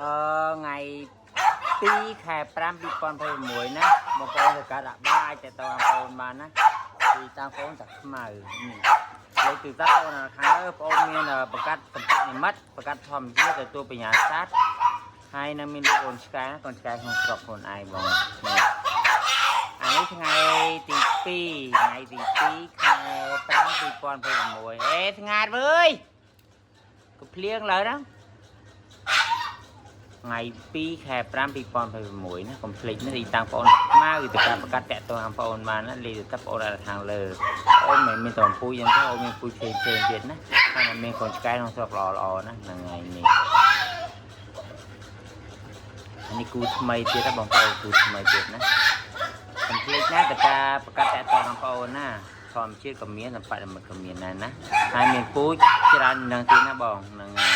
ថ្ងៃ2ខែ5 2026ណាបងប្អូនត្រូវការដាក់បាអាចទៅតាមបងប្អូនបានណាទីតាមបងប្អូនតាខ្មៅនេះលេខទូរស័ព្ទបងប្អូននៅខាងលើបងប្អូនមានបង្កាត់សម្បត្តិនិមិត្តបង្កាត់ធម្មជាតិទទួលបញ្ញាសាស្ត្រហើយនៅមានលោកអូនឆ្កែកូនឆ្កែក្នុងស្រុកខ្លួនឯងបងនេះអានេះថ្ងៃទី2ថ្ងៃទី2ខែ5 2026ហេស្ងាត់វើយក៏ភ្លៀងឡើយណា ថ្ងៃ2ខែ5 2026ណាកុំភ្លេចណាទីតាំងបងប្អូនខ្មៅទៅការប្រកាសតាក់ទងបងប្អូនបានណាលេខទូរស័ព្ទបងប្អូននៅខាងលើអូនមិនមែនមានតែពូជយ៉ាងទេអូនមានពូជផ្សេងផ្សេងទៀតណាហើយមានកូនឆ្កែក្នុងស្រុកល្អល្អណាហ្នឹងហើយនេះអានេះគូថ្មីទៀតណាបងប្អូនគូថ្មីទៀតណាកុំភ្លេចណាតការប្រកាសតាក់ទងបងប្អូនណាធម្មជាតិក៏មានសម្បត្តិមិត្តក៏មានដែរណាហើយមានពូជច្រើននឹងទៀតណាបងហ្នឹងហើយ។